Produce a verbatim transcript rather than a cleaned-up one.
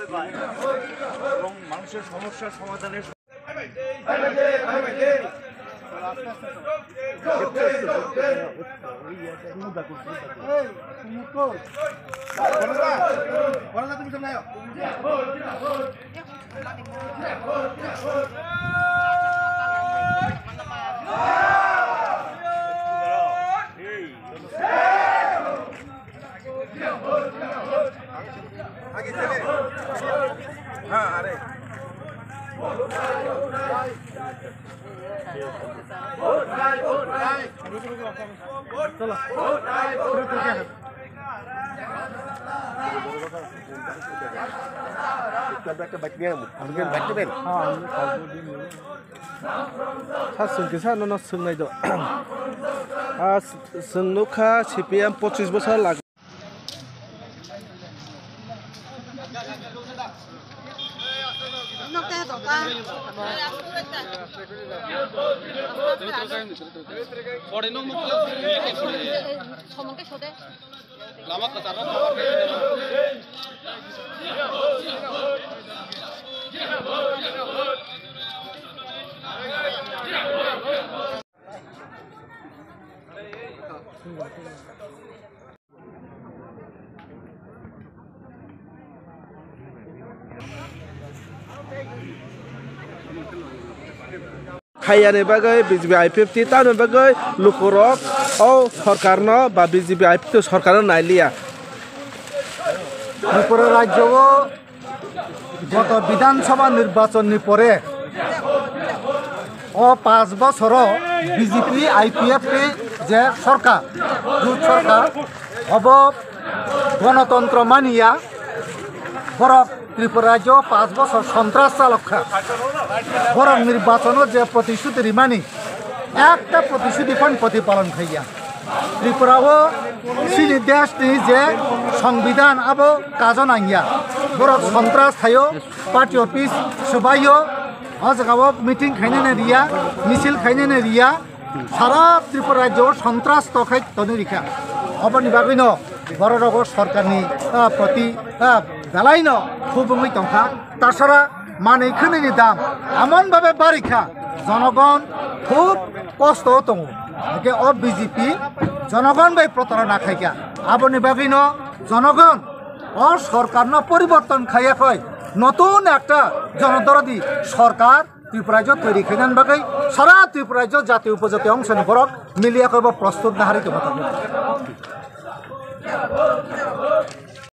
এবং মানুষের সমস্যার সমাধানের Ha, chwng kisa nono swngnai do. Ah, chwng nukha C P M pochis bosor lag. Lama kwcharo. Khaiyani bagwi B J P I P F T tamoni bagwi lukurok o sorkarno ba B J P I P F T sorkarno nailiya. Tripura rajyo o goto Bidhan Sabha nirbachon ni pore o panch bosoro B J P I P F T je sorkar, jut sorkar, obo gonotontro maniya, borok Tripura rajyo panch bosor sontras chalok kha, borok nirbachono je protishuti rimani, ekta protishuti phan protipalon khaiya. Tripura o chini desh ni je songbidhan abo kajo nangya. Borok sontras thaio, party office swbaio, o jaga o meeting khainani riya, misil khainani riya, sara Tripura rajyo o sontras tokhai toni rikha. Oboni bagwino borok rogo sorkarni, ah, proti, ah, belaino khubungwi tongkha. Tasara manwi khwnwini dam emon bhabe barikha, jonogon khub kosto o tongo. Hake o B J P jonogon bai protarona khaikha. Aboni bagwino jonogon o sorkarno poriborton khaiyakhoi, notun ekta jonodorodi sorkar Tripura rajyo toiri khainani bagwi sara Tripura rajyo jati upojati ongsoni borok miliyakhoi bo prostut nahari tongma tongo.